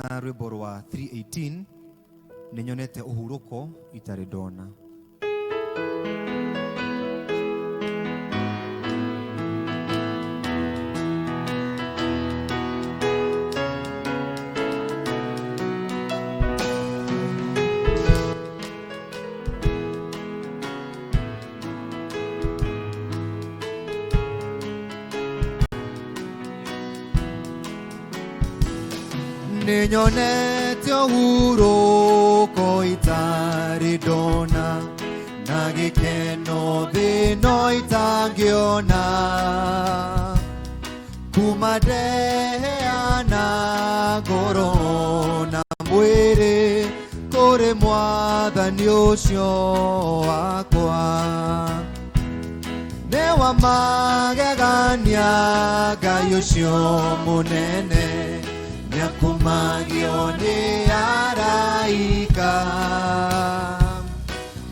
Rwĩmbo rwa 318, nĩnyonete ũhurũko itarĩ ndona. Nĩnyonete ũhurũko itarĩ ndona, na gĩkeno thĩno itangĩona. Kuma ndeheana ngoro na mwĩrĩ kũrĩ mwathani ũcio wakwa. Nĩ wa magegania Ngai ũcio mũnene, nĩakumagio nĩ araika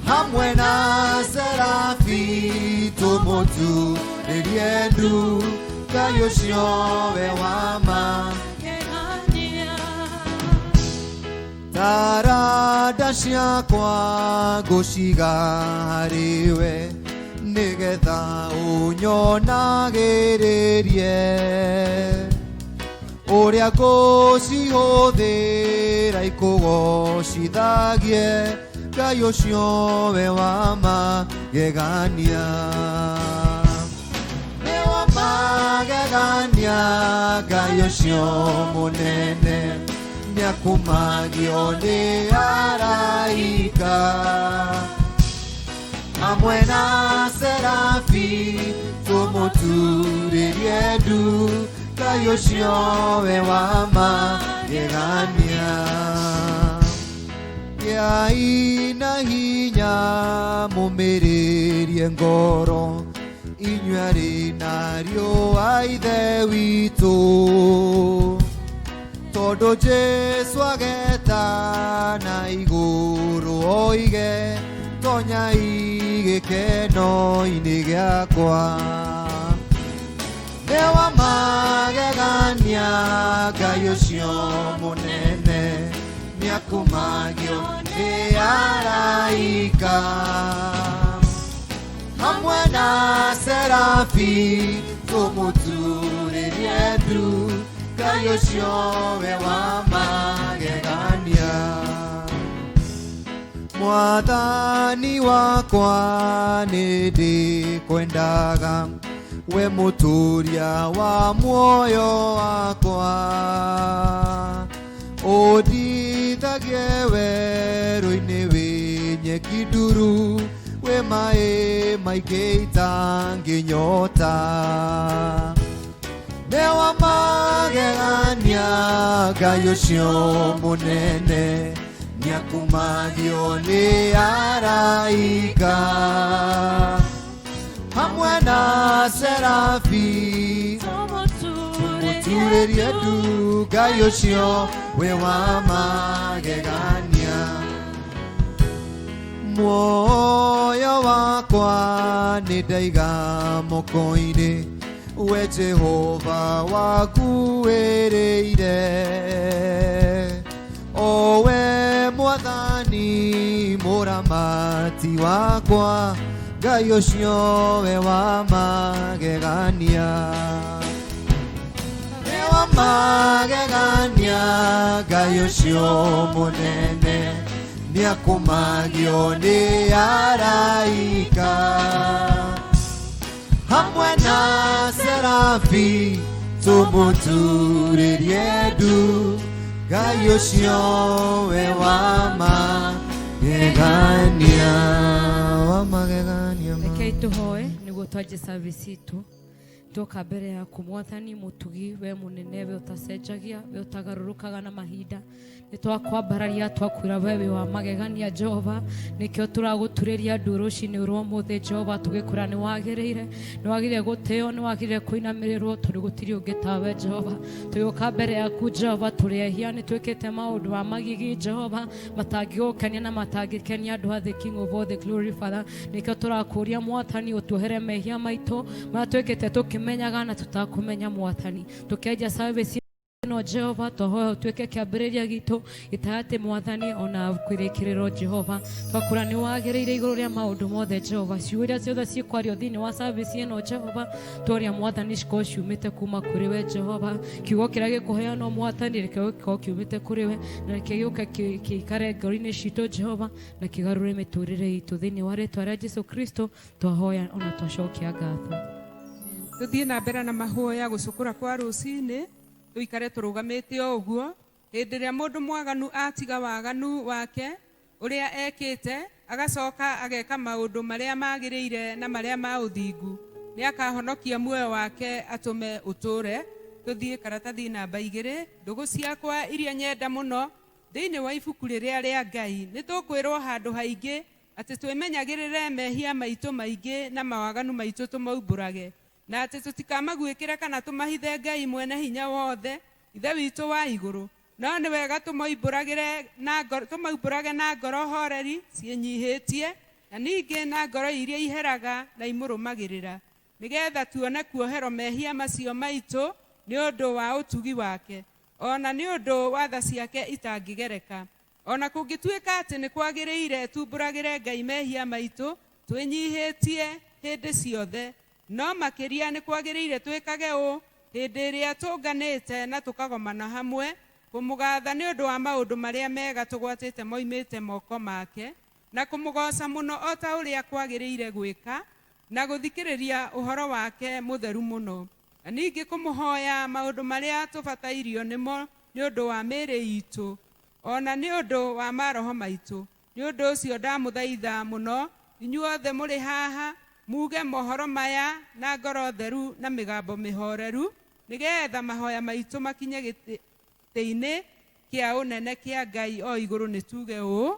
hamwe na serafi, tũmũturĩrie ndu Ngai ũcio we wa magegania. Taranda ciakwa ngũciga harĩwe, nĩgetha ũnyonagĩrĩrie ũrĩa ngũcihũthĩra ikũgocithagie Ngai ũcio we wa magegania. Nĩ wa magegania Ngai ũcio mũnene, nĩakumagio nĩ araika hamwe na serafi, tũmũturĩrie ndu Ngai ũcio we wa magegania. Gĩai na hinya mũmĩrĩrie ngoro, inyuĩ arĩ na ariũ a Ithe witũ, tondũ Jesũ ageta na igũrũ oige, tonyai gĩkeno-inĩ gĩakwa. Nĩ wa magegania Ngai ũcio mũnene, nĩakumagio nĩ araika hamwe na serafi, tũmũturĩrie ndu Ngai ũcio we wa magegania. Mwathani wakwa nĩ ndĩkwendaga, we mũtũria wa muoyo wakwa, ũndithagie werũ-inĩ wĩ nyeki nduru, wĩ maĩ maingĩ itangĩnyota. Nĩ wa magegania Ngai ũcio mũnene, nĩakumagio nĩ araika hamwe na serafi, tũmũturĩrie ndu Ngai ũcio wĩ wa magegania. Muoyo wakwa nĩ ndaiga moko-inĩ, we Jehova wakuĩrĩire, o we mwathani mũramati wakwa, Ngai ũcio we wa magegania. Nĩ wa magegania Ngai ũcio mũnene, nĩakumagio nĩ araika hamwe na serafi, tũmũturĩrie ndu Ngai ũcio we wa magegania, wa magegania. Rekei tũhoe nĩguo twanjie service itũ. Ndoka mbere yaku mwathani mũtugi, we mũnene, we ũtacenjagia, we ũtagarũrũkaga na mahinda. Nĩ twakwambararia, twakwĩra we wĩ wa magegania Jehova. Nĩkĩo tũragũturĩria ndu rũcinĩ rwa ũmũthĩ Jehova, tũgĩkwĩra nĩ wagĩrĩire, nĩ wagĩrĩire gũtĩo, nĩ wagĩrĩire kũinamĩrĩrwo, tondũ gũtirĩ ũngĩ tawe Jehova. Tũgĩũka mbere yaku Jehova, tũrĩ ehia, nĩ twĩkĩte maũndũ ma magigi Jehova, matangĩgũkenia na matangĩkenia andũ a the King of all the glory Father. Nĩkĩo tũrakũria mwathani ũtuohere mehia maitũ marĩa twĩkĩte tũkĩmenyaga na tũtakũmenya mwathani. Tũkĩanjia service. Ĩno Jehova, twahoya ũtuĩke kĩambĩrĩria gitũ gĩtagatĩ Mwathani ona kwĩrĩkĩrĩro. Jehova, twakũra nĩ wagĩrĩire igũrũ rĩa maũndũ mothe. Jehova, ciugo iria ciothe cikwario thĩinĩ wa service ĩno, Jehova, twaria Mwathani cikorwo ciumĩte kuma kũrĩ we. Jehova, kiugo kĩrĩa gĩkũheanwo, Mwathani, reke gĩkorwo kiumĩte kũrĩ we, na reke gĩũke kĩikare ngoro-inĩ citũ, Jehova, na kĩgarũre mĩtũrĩre itũ. Thĩinĩ wa rĩtwa rĩa Jesu Kristo twahoya ona twacokia ngatho. Tuthiĩ na mbere na mahoya gũcukũra kwa rũcinĩ, tũikare tũrũgamĩte o ũguo. Hĩndĩ ĩrĩa mũndũ mwaganu atiga waganu wake ũrĩa ekĩte, agacoka ageka maũndũ marĩa magĩrĩire na marĩa ma ũthingu, nĩ akahonokia muoyo wake atũme ũtũre. Tũthiĩ karatathi namba 2. Ndũgũ ciakwa iria nyenda mũno, thĩinĩ wa ibuku rĩrĩa rĩa Ngai nĩ tũkwĩrwo handũ haingĩ atĩ twĩmenyagĩrĩre mehia maitũ maingĩ na mawaganu maitũ tũmaumbũrage, na atĩ tũtikamaguĩkĩre kana tũmahithe Ngai mwene hinya wothe, Ithe witũ wa igũrũ. No nĩ wega tũmoimbũragĩre na ngoro, tũmaumbũrage na ngoro horeri ciĩnyihĩtie, na ningĩ na ngoro iria iheraga na imũrũmagĩrĩra, nĩgetha tuone kuoherwo mehia macio maitũ nĩ ũndũ wa ũtugi wake, ona nĩ ũndũ wa tha ciake itangĩgereka. Ona kũngĩtuĩka atĩ nĩ kwagĩrĩire tumbũragĩre Ngai mehia maitũ twĩnyihĩtie hĩndĩ ciothe, no makĩria nĩ kwagĩrĩire twĩkage ũũ hĩndĩ ĩrĩa tũnganĩte na tũkagomana hamwe kũmũgatha nĩ ũndũ wa maũndũ marĩa mega tũgwatĩte moimĩte moko make, na kũmũgoca mũno o ta ũrĩa kwagĩrĩire gwĩka, na gũthikĩrĩria ũhoro wake mũtheru mũno, na ningĩ kũmũhoya maũndũ marĩa tũbatairio nĩmo nĩ ũndũ wa mĩĩrĩ itũ ona nĩ ũndũ wa maroho maitũ. Nĩ ũndũ ũcio ndamũthaitha mũno inyuothe mũrĩ haha muge mohoro maya na ngoro theru na mĩgambo mĩhoreru, nĩgetha mahoya maitũ makinye gĩtĩ-inĩ kĩa ũnene kĩa Ngai o igũrũ. Nĩ tuge ũũ: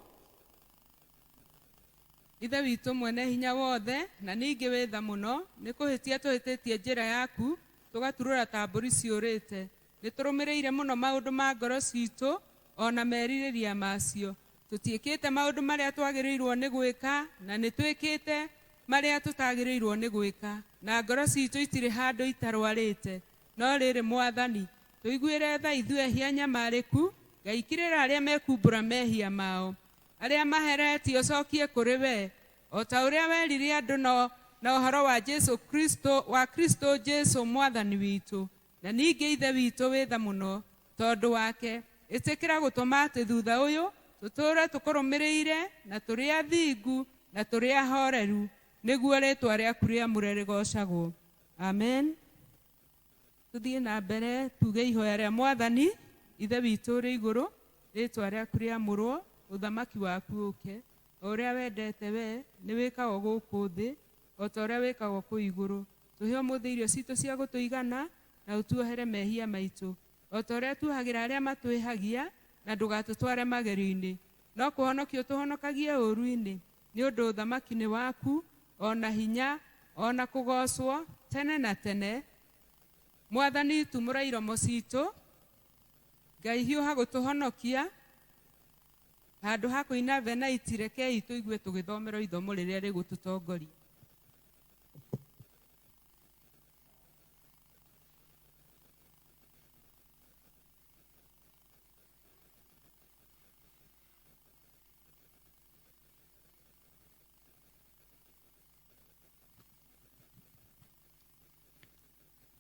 Ithe witũ mwene hinya wothe na ningĩ wĩ tha mũno, nĩ kũhĩtia tũhĩtĩtie njĩra yaku, tũgaturũra ta mbũri ciũrĩte. Nĩ tũrũmĩrĩire mũno maũndũ ma ngoro citũ ona merirĩria macio. Tũtiĩkĩte maũndũ marĩa twagĩrĩirwo nĩ gwĩka, na nĩ twĩkĩte marĩa tũtagĩrĩirwo nĩ gwĩka, na ngoro citũ itirĩ handũ itarwarĩte. No rĩrĩ, Mwathani, tũiguĩre tha ithuĩ ehia nyamarĩku. Ngai, kirĩra arĩa mekumbũra mehia mao, arĩa maheretie ũcokie kũrĩ we, o ta ũrĩa werire andũ no na ũhoro wa Jesu Kristo, wa Kristo Jesu Mwathani witũ. Na ningĩ Ithe witũ wĩ tha mũno, tondũ wake ĩtĩkĩra gũtũma atĩ thutha ũyũ tũtũũre tũkũrũmĩrĩire na tũrĩ athingu na tũrĩ ahoreru, nĩguo rĩtwa rĩaku rĩamũre rĩgocagwo. Amen. Tũthiĩ na mbere tuge ihoya rĩa Mwathani. Ithe witũ ũrĩ igũrũ, rĩtwa rĩaku rĩamũrwo, ũthamaki waku ũke, o ũrĩa wendete we nĩ wĩkagwo gũkũ thĩ o ta ũrĩa wĩkagwo kũu igũrũ. Tũhe ũmũthĩ irio citũ cia gũtũigana, na ũtuohere mehia maitũ o ta ũrĩa tuohagĩra arĩa matwĩhagia, na ndũgatũtware magerio-inĩ, no kũhonokia ũtũhonokagie ũũru-inĩ, nĩ ũndũ ũthamaki nĩ waku, ona hinya, ona kũgocwo tene na tene. Mwathani, tumũra iromo citũ. Ngai, hiũha gũtũhonokia. Handũ ha kũina venaiti, rekei tũigue tũgĩthomerwo ithomo rĩrĩa rĩgũtũtongoria.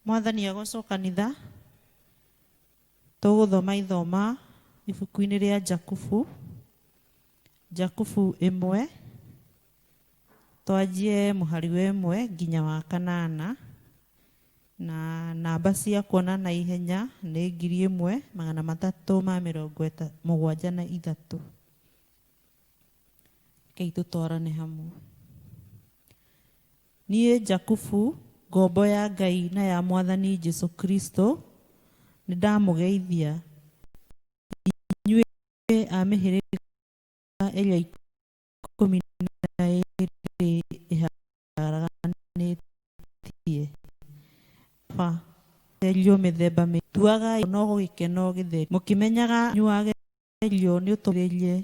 Mwathani agocwo. Kanitha, tũgũthoma ithoma ibuku-inĩ rĩa Jakubu, Jakubu 1, twanjie mũhari wa 1 nginya wa 8, na namba cia kuona na ihenya nĩ 1373. Rekei tũtwarane hamwe. Niĩ Jakubu, ngombo ya Ngai na ya Mwathani Jesu Kristo, nĩ ndamũgeithia inyuĩ a mĩhĩrĩga ĩrĩa 12 ĩharaganĩtie. Ba gerio mĩthemba mĩingĩ, tuagai no gĩkeno gĩtheri, mũkĩmenyaga wagerio nĩ ũtũrĩrie.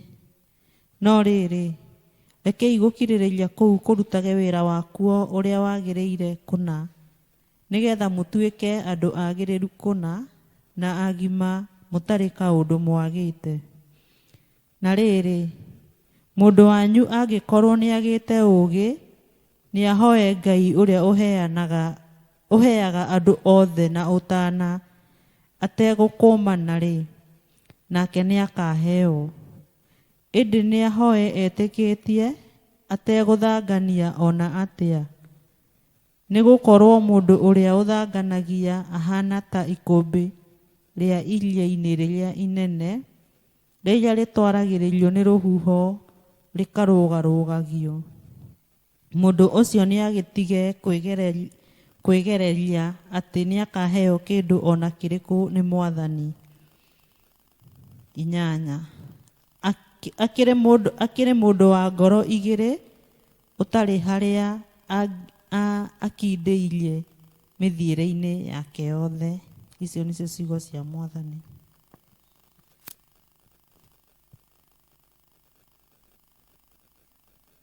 No rĩrĩ, rekei gũkirĩrĩria kũu kũrutage wĩra wakuo ũrĩa wagĩrĩire kũna, nĩgetha mũtuĩke andũ agĩrĩru kũna, na agima mũtarĩ kaũndũ mwagĩte. Na rĩrĩ, mũndũ wanyu angĩkorwo nĩagĩte ũũgĩ, nĩahoe Ngai ũrĩa ũheaga andũ othe na ũtaana ategũkũmana-rĩ, nake nĩakaheo. Ĩndĩ nĩahoe etĩkĩtie, ategũthangania o na atĩa. Nĩgũkorwo mũndũ ũrĩa ũthanganagia ahaana ta ikũmbĩ rĩa iria-inĩ rĩrĩa inene, rĩrĩa rĩtwaragĩrĩrio nĩ rũhuho rĩkarũgarũgagio. Mũndũ ũcio nĩagĩtige kwĩgereria atĩ nĩakaheo kĩndũ o na kĩrĩkũ nĩ Mwathani. 8. Akĩrĩ mũndũ wa ngoro igĩrĩ, ũtarĩ harĩa akindĩirie mĩthiĩre-inĩ yake yothe. Icio nĩcio ciugo cia Mwathani.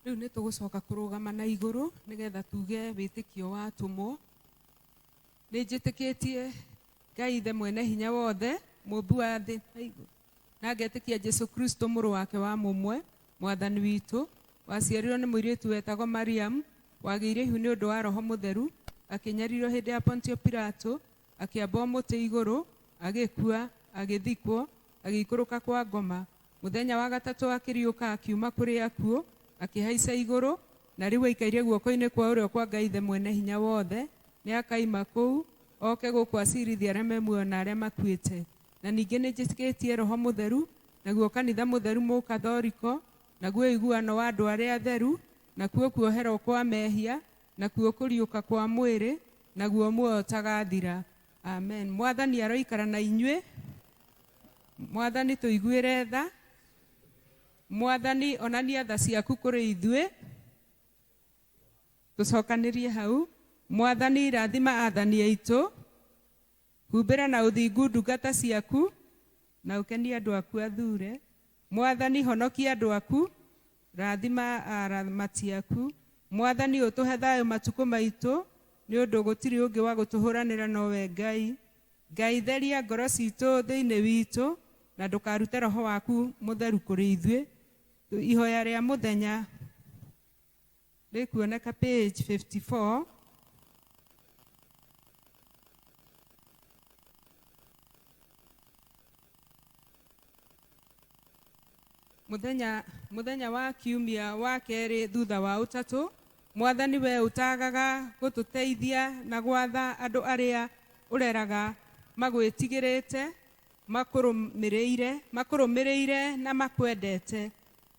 Rĩu nĩ tũgũcoka kũrũgama na igũrũ nĩgetha tuge wĩtĩkio wa atũmwo. Nĩ njĩtĩkĩtie Ngai Ithe mwene hinya wothe, mũmbi wa thĩ na igũrũ, na ngetĩkia Jesu Kristo mũrũ wake wa mũmwe, Mwathani witũ, waciarirwo nĩ mũirĩtu wetagwo Mariam, wagĩire ihu nĩ ũndũ wa Roho Mũtheru, akĩnyarirwo hĩndĩ ya Pontio Pilato, akĩambwo mũtĩ igũrũ, agĩkua, agĩthikwo, agĩikũrũka kwa ngoma. Mũthenya wa gatatũ akĩriũka akiuma kũrĩ akuũ, akĩhaica igũrũ, na rĩu aikaire guoko-inĩ kwa ũrĩo kwa Ngai Ithe mwene hinya wothe. Nĩ akaima kũu, oke gũkũ acirithie arĩa me muoyo na arĩa makuĩte. Na ningĩ nĩ njĩtĩkĩtie Roho Mũtheru, naguo kanitha mũtheru mũkathoriko, naguo ũiguano wa andũ arĩa atheru, nakuo kuoherwo kwa mehia, nakuo kũriũka kwa mwĩrĩ, naguo muoyo ũtagathira. Amen. Mwathani aroikara na inyuĩ. Mwathani tũiguĩre tha. Mwathani onania tha ciaku kũrĩ ithuĩ. Tũcokanĩrie hau. Mwathani rathima athani aitũ. Humbĩra na ũthingu ndungata ciaku, na ũkenie andũ aku athure. Mwathani honokia andũ aku, rathima aramati aku. Mwathani ũtũhe thayũ matukũ maitũ, nĩ ũndũ gũtirĩ ũngĩ wa gũtũhũranĩra nowe Ngai. Ngai theria ngoro citũ thĩinĩ witũ, na ndũkarute roho waku mũtheru kũrĩ ithuĩ. Ihoya rĩa mũthenya rĩkuoneka page 54. Mũthenya wa kiumia wa kerĩ thutha wa ũtatũ, Mwathani we ũtagaga gũtũteithia na gwatha andũ arĩa ũreraga magwĩtigĩrĩte, makũrũmĩrĩire na makwendete.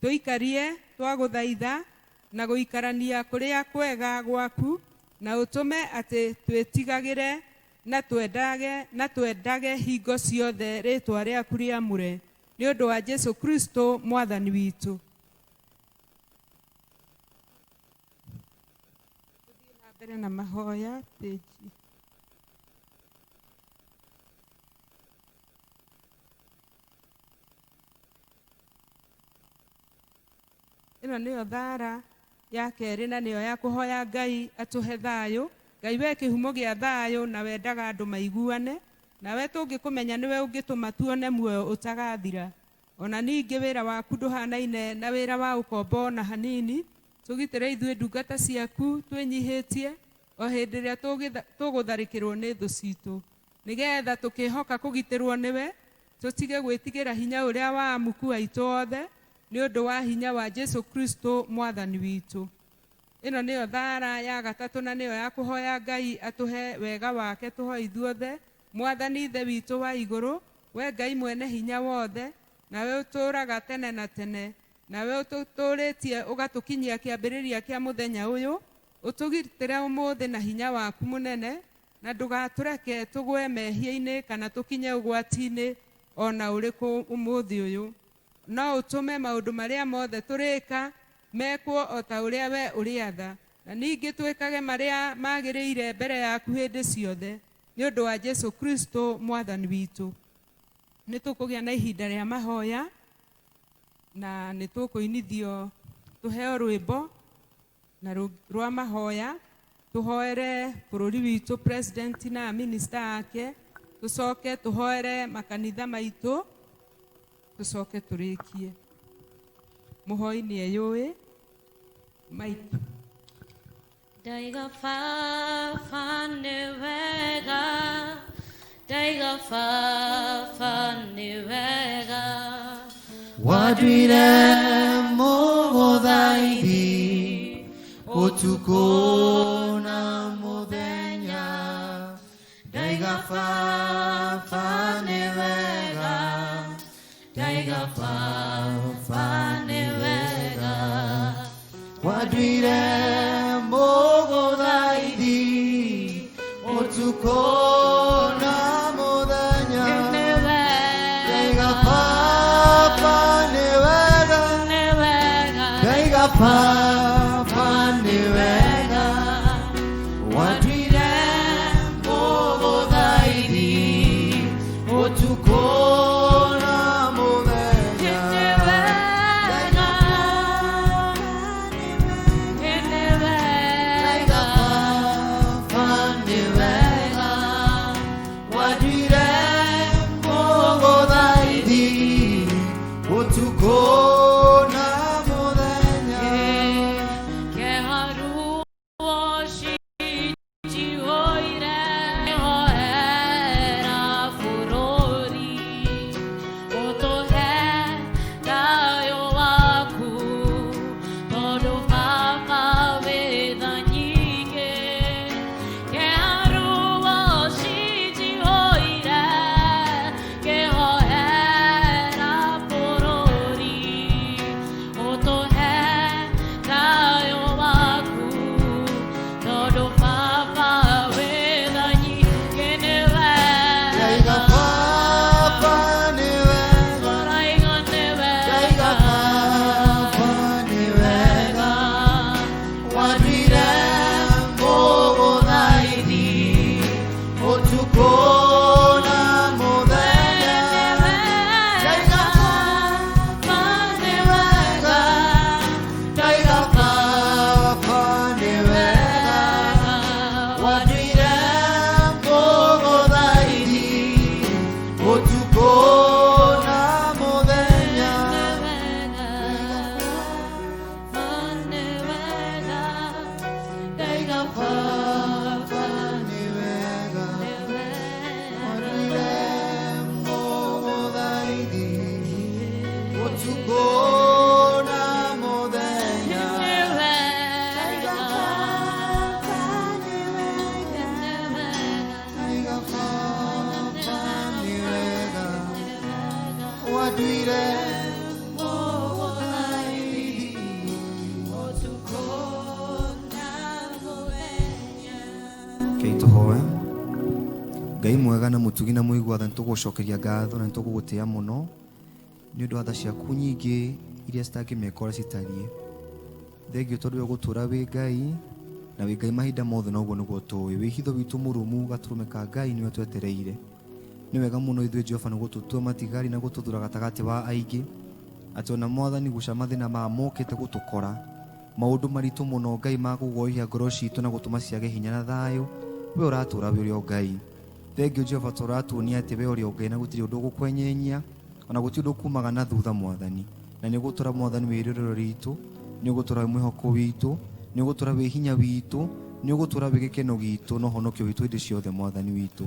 Tũikarie twagũthaitha na gũikarania kũrĩa kwega gwaku, na ũtũme atĩ twĩtigagĩre na twendage hingo ciothe rĩtwa rĩaku rĩamũre. Nĩ ũndũ wa Jesu Kristo Mwathani witũ. Tũthiĩ na mbere na mahoya page. Ĩno nĩyo thara ya kerĩ na nĩyo ya kũhoya Ngai atũhe thayũ. Ngai we kĩhumo gĩa thayũ na wendaga andũ maiguane, nawe tũngĩkũmenya nĩwe ũngĩtũma tuone muoyo ũtagathira. Ona ningĩ wĩra waku ndũhanaine na wĩra wa ũkombo na hanini. Tũgitĩre ithuĩ ndungata ciaku twĩnyihĩtie o hĩndĩ ĩrĩa tũgũtharĩkĩrwo nĩ thũ citũ, nĩgetha tũkĩhoka kũgitĩrwo nĩwe, tũtige gwĩtigĩra hinya ũrĩa wa amuku aitũ othe, nĩ ũndũ wa hinya wa Jesu Kristo Mwathani witũ. Ĩno nĩyo thara ya gatatũ na nĩyo ya kũhoya Ngai atũhe wega wake tũhoe ithuothe. Mwathani Ithe witũ wa igũrũ, we Ngai mwene hinya wothe, nawe ũtũũraga tene na tene, nawe ũtũtũũrĩtie ũgatũkinyia kĩambĩrĩria kĩa mũthenya ũyũ, ũtũgitĩre ũmũthĩ na hinya waku mũnene, na ndũgatũreke tũgwe mehia-inĩ kana tũkinye ũgwati-inĩ ona ũrĩkũ ũmũthĩ ũyũ. No ũtũme maũndũ marĩa mothe tũrĩka mekwo o ta ũrĩa we ũrĩatha, na ningĩ twĩkage marĩa magĩrĩire mbere yaku hĩndĩ ciothe, nĩ ũndũ wa Jesu Kristo Mwathani witũ. Nĩ tũkũgĩa na ihinda rĩa mahoya, na nĩ tũkũinithio tũheo rwĩmbo na rwa mahoya, tũhoere bũrũri witũ, president na minister ake, Tucoke tuhoere makanitha maitu, tucoke turikie. Muhoi ni eyũĩ maitu. Ndaiga baba nĩ wega, ndaiga baba nĩ wega. Wanduire mũgũthaithi ũtukũ na mũthenya, ndaiga baba nĩ wega, Ndaiga baba nĩ wega. Wanduire mũgũthaithi ũtukũ na mũthenya, Nĩ ndaiga wega, baba nĩ wega, nĩ wega. ndaiga baba nĩ wega. Wanduire mũgũthaithi ũtukũ na mũthenya, Nĩ wega, nĩ ndaiga wega. baba nĩ wega. Wanduire mũgũthaithi ũtukũ na mũthenya. Ndaiga baba nĩ wega, ndaiga baba nĩ wega. Wanduire mũgũthaithi ũtukũ na mũthenya, ndaiga baba nĩ wega, ndaiga baba nĩ wega. Wanduire mũgũthaithi ũtukũ na mũthenya. Ndaiga baba nĩ wega, wanduire mũgũthaithi ũtukũ na mũthenya. Ndaiga baba nĩ wega, ndaiga baba nĩ wega. Wanduire mũgũthaithi. Rekei tũhoe. Ngai mwega na mũtugi na mũigua tha, nĩtũgũcokeria ngatho na nĩtũgũgũtĩa mũno nĩ ũndũ wa tha ciaku nyingĩ iria citangĩmeka ũrĩa citariĩ. Thengiũ tondũ we ũgũtũũra wĩ Ngai na wĩ Ngai mahinda mothe, noguo nĩguo tũĩ. Wĩhitho witũ mũrũmu gatũrũme ka Ngai nĩwe twetereire. Nĩ wega mũno ithuĩ Jehova nĩ gũtũtua matigari na gũtũthura gatagatĩ wa aingĩ, atĩ ona Mwathani guca mathĩna maya mokĩte gũtũkora, maũndũ maritũ mũno Ngai ma kũguoyohia ngoro citũ na gũtũma ciage hinya na thayũ, we ũratũũra wĩ ũrĩa o Ngai. Thengiũ Jehova tũratuonia atĩ we ũrĩ o Ngai na gũtirĩ ũndũ ũgũkwenyenyia, ona gũtirĩ ũndũ ũkumaga na thutha Mwathani. Na nĩ ũgũtũũra Mwathani wĩ rĩrĩro ritũ, nĩ ũgũtũũra wĩ mwĩhoko witũ, nĩ ũgũtũũra wĩ hinya witũ, nĩ ũgũtũũra wĩ gĩkeno gitũ na ũhonokio witũ hĩndĩ ciothe Mwathani witũ.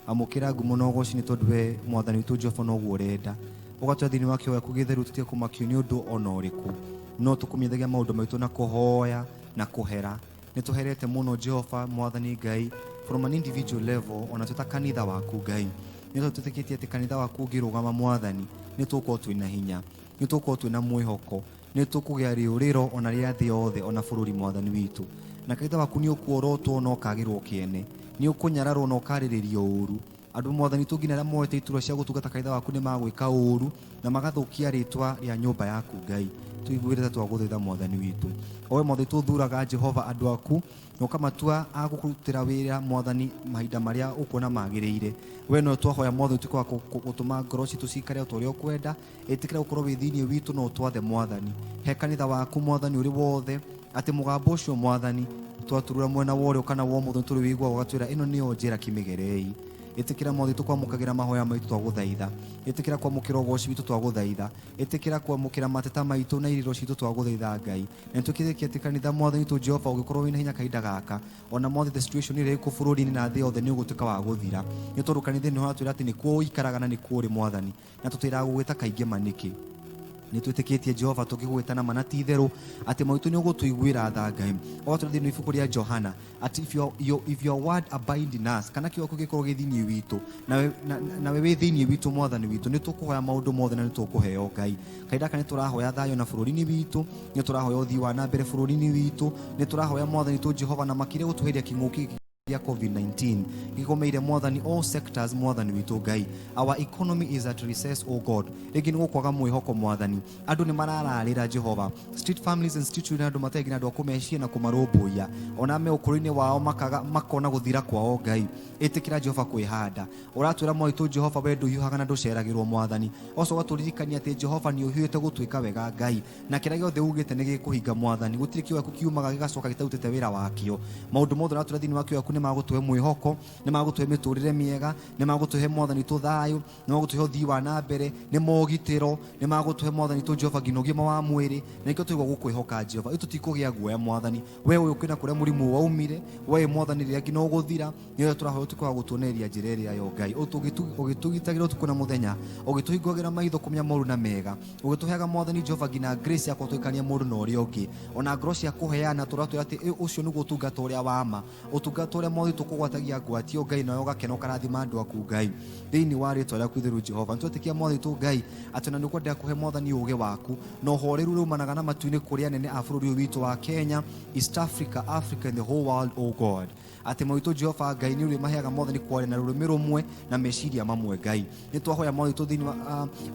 Amũkĩra ngumo na ũgoci nĩ tondũ we Mwathani witũ Jehova noguo ũrenda. Ũgatũra thĩinĩ wa kĩoya gĩaku gĩtheru tũtige kũmakio nĩ ũndũ ona ũrĩkũ, no tũkũmenyithagia maũndũ maitũ na kũhoya na kũhera. Nĩ tũherete mũno Jehova Mwathani Ngai from an individual level, ona twĩ ta kanitha waku Ngai. Nĩ tondũ twĩtĩkĩtie atĩ kanitha waku ũngĩrũgama Mwathani, nĩ tũgũkorwo twĩna hinya, nĩ tũgũkorwo twĩna mwĩhoko, nĩ tũkũgĩa rĩũrĩro ona rĩa thĩ yothe ona bũrũri Mwathani witũ. Na kanitha waku nĩ ũkuorotwo na ũkagĩrwo kĩene, nĩ ũkũnyararwo na ũkarĩrĩrio ũru. Andũ Mwathani witũ nginya arĩa moete iturwa cia gũtungata kanitha waku nĩ magwĩka ũru na magathũkia rĩtwa rĩa nyũmba yaku Ngai. Tũiguĩre ta twagũthaitha Mwathani witũ. O we Mwathani witũ ũthuraga Jehova andũ aku na ũkamatua a gũkũrutĩra wĩra Mwathani mahinda marĩa ũkuona magĩrĩire. We no twahoya Mwathani ũtuĩke wa gũtũma ngoro citũ cikare o ta ũrĩa ũkwenda, ĩtĩkĩra gũkorwo wĩ thĩinĩ witũ na ũtwathe Mwathani. He kanitha waku Mwathani ũrĩ wothe, atĩ mũgambo ũcio Mwathani twaturura mwena wa ũrĩo kana wa ũmotho nĩtũrĩwĩiguaga ũgatwĩra ĩno nĩyo njĩra kĩmĩgerei. Ĩtĩkĩra mwathi tũkwamũkagĩra mahoya maitũ twagũthaitha. Ĩtĩkĩra kwamũkĩra ũgoci witũ twagũthaitha. Ĩtĩkĩra kwamũkĩra mateta maitũ na irĩro citũ twagũthaitha Ngai. Na nĩtwĩtĩkĩtie atĩ kanitha mwathani witũ Jehova ũngĩkorwo wĩna hinya kahinda gaka, ona mwathi the situation ĩrĩa ĩkũ bũrũri-inĩ na thĩ yothe nĩ ũgũtuĩka wa gũthira. Nĩ tondũ kanitha nĩ ũratwĩra atĩ nĩkuo ũikaraga na nĩkuo ũrĩ mwathani, na tũtĩraga gũgwĩta kaingĩ ma nĩkĩ. Nĩ twĩtĩkĩtie Jehova tũngĩgwĩta na ma na ti itherũ atĩ maitũ nĩ ũgũtũiguĩra tha Ngai. Ũgatwĩra thĩinĩ wa ibuku rĩa Johana atĩ if your word abide in us, kana kiugo gĩkorwo gĩ thĩinĩ witũ, nawe wĩ thĩinĩ witũ mwathani witũ, nĩ tũkũhoya maũndũ mothe na nĩ tũkũheo Ngai. Kahinda gaka nĩ tũrahoya thayũ na bũrũri-inĩ witũ, nĩ tũrahoya ũthii wa na mbere bũrũri-inĩ witũ, nĩ tũrahoya mwathani witũ Jehova na makĩria gũtũheria kĩng'ũki gĩa COVID-19 gĩgomeire mwathani all sectors mwathani witũ Ngai. Our economy is at recess, oh God. Rĩngĩ nĩ gũkwaga mwĩhoko mwathani, andũ nĩ marararĩra Jehova. Street families and street children, andũ matarĩ nginya andũ a kũmeciria na kũmarũmbũiya, ona me ũkũrũ-inĩ wao makaga makona gũthira kwao Ngai. Ĩtĩkĩra Jehova kwĩhanda. Ũratwĩra mwaitũ Jehova we ndũhiũhaga na ndũceragĩrwo mwathani. Ũcoka ũgatũririkania atĩ Jehova nĩ ũhiũhĩte gũtuĩka wega Ngai, na kĩrĩa gĩothe ugĩte nĩ gĩkũhinga mwathani. Gũtirĩ kiugo gĩaku kiumaga gĩgacoka gĩtarutĩte wĩra wakĩo. Maũndũ mothe ũratwĩra thĩinĩ wa kiugo gĩaku nĩ magũtũhe mwĩhoko, nĩ magũtũhe mĩtũrĩre mĩega, nĩ magũtũhe mwathani tũ thayũ, nĩ magũtũhe ũthii wa na mbere, nĩ mogitĩro, nĩ magũtũhe mwathani tũ Jehova nginya ũgima wa mwĩrĩ. Na nĩkĩo tũigua gũkwĩhoka Jehova. Itũ tũtikũgĩa guoya mwathani, we ũyũ kwĩna kũrĩa mũrimũ waumire, we mwathani rĩrĩa nginya ũgũthira, nĩwe tũrahoya ũtuĩke wa gũtuonereria njĩra ĩrĩa yo Ngai. Ũgĩtũgitagĩra ũtukũ na mũthenya, ũgĩtũhingũragĩra maitho kũmenya moru na mega, ũgĩtũheaga mwathani Jehova nginya grace ya kũtũikania mũndũ na ũrĩa ũngĩ, ona ngoro cia kũheana. Tũratwĩra atĩ ũcio nĩguo ũtungata ũrĩa wa ma, ũtungata ũrĩa mwathi tũkũgwatagia ngwatio Ngai, nawe ũgakena ũkarathima andũ aku Ngai thĩinĩ wa rĩtwa rĩaku itheru Jehova. Nĩtwetĩkia mwathi witũ Ngai atĩ ona nĩũkwendea kũhe mwathani ũũgĩ waku na ũhoreru ũrĩa umanaga na matu-inĩ kũrĩ anene a bũrũri ũyũ witũ wa Kenya, East Africa, Africa and the whole world, oh God. Atĩ mwaitũ Jehova Ngai nĩ ũrĩmaheaga mwathani kwaria na rũrĩmĩ rũmwe na meciria mamwe Ngai. Nĩ twahoya mwathi witũ thĩinĩ wa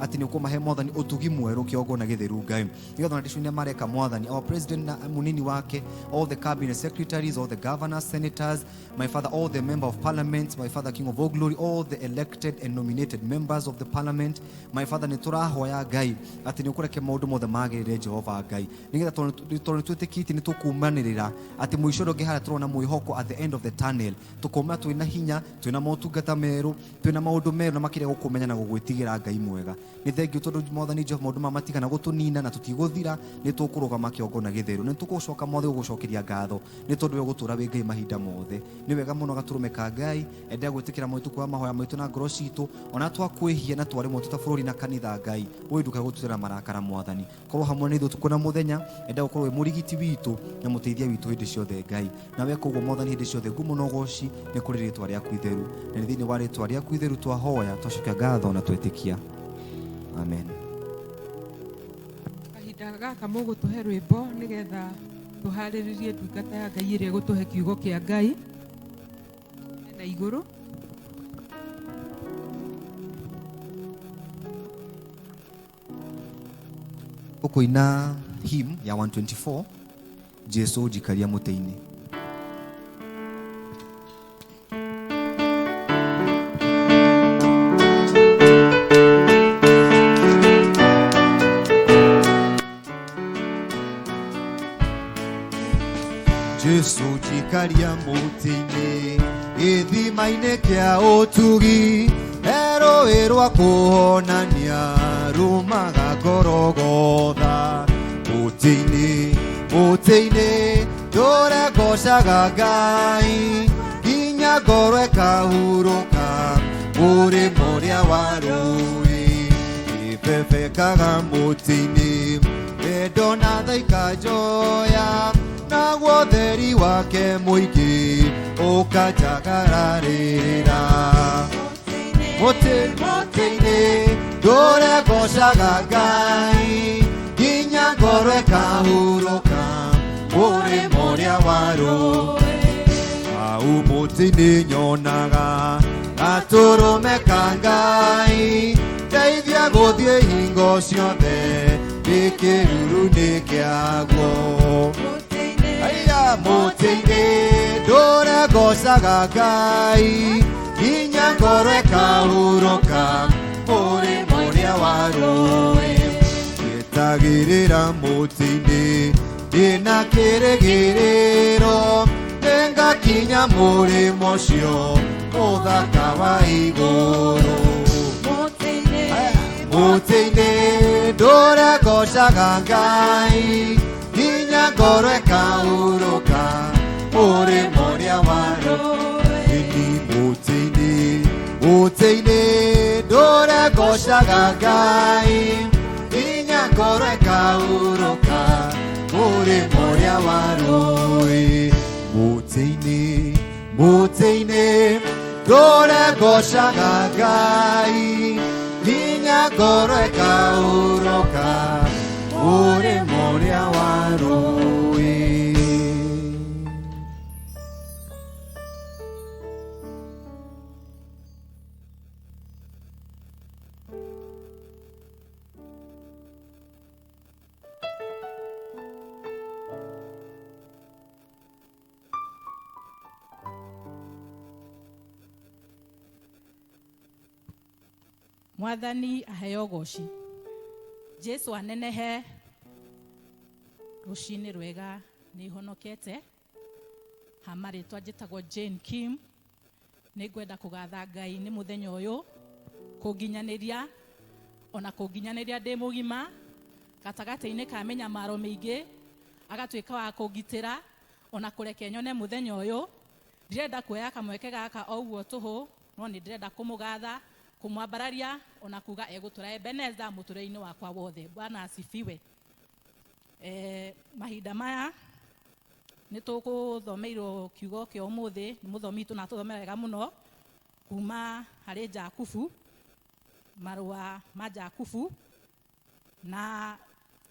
atĩ nĩ ũkũmahe mwathani ũtugi mwerũ kĩongo na gĩtheru Ngai, nĩgetha ona decision iria mareka mwathani, our president na munini wake, all the cabinet secretaries, all the governors, senators, my father, all the member of parliament, my father king of all glory, all the elected and nominated members of the parliament, my father, nĩ tũrahoya Ngai atĩ nĩ ũkũreke maũndũ mothe magĩrĩre Jehova Ngai, nĩgetha tondũ nĩ twĩtĩkĩtie nĩ tũkumanĩrĩra atĩ mũico ũrĩa ũngĩ harĩa tũrona mwĩhoko at the end of the tunnel, tũkoma twĩna hinya, twĩna motungata merũ, twĩna maũndũ merũ na makĩria gũkũmenya na gũgwĩtigĩra Ngai mwega. Nĩ thengiũ tondũ mwathani Jehova maũndũ maya matigana gũtũnina na tũtigũthira, nĩ tũkũrũgama kĩongo na gĩtheru, nĩ tũgũcoka mothe gũgũcokeria ngatho nĩ tondũ we ũgũtũũra wĩ Ngai mahinda mothe. Nĩ wega mũno gatũrũme ka Ngai endea gwĩtĩkĩra maitũ kuoya mahoya maitũ na ngoro citũ, ona twakwĩhia na twaremwo twĩ ta bũrũri na kanitha Ngai, ũyũ ndũkae gũtutĩra marakara mwathani. Korwo hamwe na ithuĩ ũtukũ na mũthenya, enda gũkorwo wĩ mũrigiti witũ na mũteithia witũ hĩndĩ ciothe Ngai. Na weka ũguo mwathani hĩndĩ ciothe, ngumo na ũgoci nĩ kũrĩ rĩtwa rĩaku itheru, na nĩ thĩinĩ wa rĩtwa rĩaku itheru twahoya, twacokia ngatho na twetĩkia, amen. Kahinda gaka mũgũtũhe rwĩmbo nĩgetha tũharĩrĩrie ndungata ya Ngai ĩrĩa ĩgũtũhe kiugo kĩa Ngai na igũrũ. Ũkũina hymn ya 124, Jesu njikaria mũtĩ-inĩ. Jesu njikaria mũtĩ-inĩ, gĩthima-inĩ kĩa ũtugi, rũĩ rwa kũhonania rumaga ngorogotha. Mũtĩ-inĩ, mũtĩ-inĩ, ndũre ngocaga Ngai, nginya ngoro ĩkahurũka mũrĩmo ũrĩa wa rũĩ. Ĩbebekaga mũtĩ-inĩ, wendo na tha ikanjoya, naguo ũtheri wake mũingĩ ũkanjagararĩra. Mũtĩ, mũtĩ-inĩ, ndũre ngocaga Ngai, nginya ngoro ĩkahurũka mũrĩmo ũrĩa wa rũĩ. Hau mũtĩ-inĩ nyonaga gatũrũme ka Ngai, ndeithia gũthiĩ hingo ciothe ndĩ kĩruru-inĩ kĩaguo. Aya mũtĩ-inĩ, ndũre ngocaga Ngai, nginya ngoro ĩkahurũka mũrĩmo ũrĩa wa rũĩ. Ngĩtagĩrĩra mũtĩ-inĩ, ndĩna kĩrĩgĩrĩro, nĩngakinya mũrĩmo ũcio Mũthaka wa igũrũ. Mũtĩ-inĩ ndũre ngocaga Ngai, nginya ngoro ĩkahurũka, mũrĩmo ũrĩa wa rũĩ. Mũtĩ-inĩ, mũtĩ-inĩ ndũre ngocaga Ngai, nginya ngoro ĩkahurũka, mũrĩmo ũrĩa wa rũĩ. Mũtĩ-inĩ, mũtĩ-inĩ ndũre ngocaga Ngai, nginya ngoro ĩkahurũka, mũrĩmo ũrĩa wa rũĩ. Mwathani aheo goci. Jesu anenehe. Rũcinĩ rwega nĩ honokete. Ha marĩtwa njĩtagwo Jane Kim. Nĩ ngwenda kũgatha Ngai nĩ mũthenya ũyũ, kũnginyanĩria ona kũnginyanĩria ndĩ mũgima gatagatĩ-inĩ ka mĩnyamaro mĩingĩ, agatuĩka wa kũngitĩra ona kũreke nyone mũthenya ũyũ. Ndirenda kuoya kamweke gaka o ũguo tũhũ, no nĩ ndĩrenda kũmũgatha, kũmwambararia ona kuga egũtũra Ebeneza mũtũrĩre-inĩ wakwa wothe. Bwana asifiwe. Mahinda maya nĩ tũgũthomeirwo kiugo kĩa ũmũthĩ nĩ mũthomi witũ na atũthomera wega mũno kuma harĩ Jakubu, marũa ma Jakubu. Na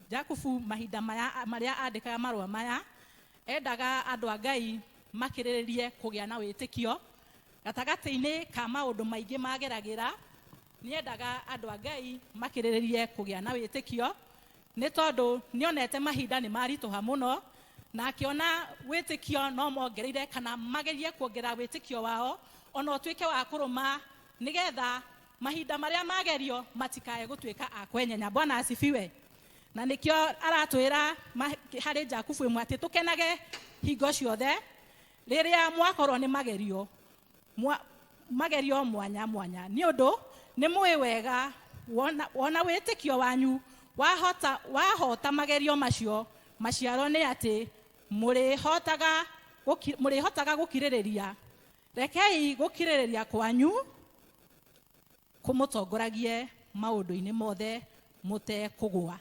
Jakubu mahinda maya marĩa andĩkaga marũa maya endaga andũ a Ngai makĩrĩrĩrie kũgĩa na wĩtĩkio gatagatĩ-inĩ ka maũndũ maingĩ mageragĩra. Nĩendaga andũ a Ngai makĩrĩrĩrie kũgĩa na wĩtĩkio nĩ tondũ nĩonete mahinda nĩ maritũha mũno, na akĩona wĩtĩkio no mongereire kana magerie kuongerera wĩtĩkio wao ona ũtuĩke wa kũrũma, nĩgetha mahinda marĩa magerio matikae gũtuĩka a kwenyenya. Bwana asifiwe. Na nĩkĩo aratwĩra harĩ Jakubu ĩmwe atĩ tũkenage hingo ciothe rĩrĩa mwakorwo nĩ magerio, magerio mwanya mwanya, nĩ ũndũ nĩ mũĩ wega wona wĩtĩkio wanyu wahota magerio macio, maciaro nĩ atĩ mũrĩhotaga gũkirĩrĩria. Rekei gũkirĩrĩria kwanyu kũmũtongoragie maũndũ-inĩ mothe mũtekũgũa.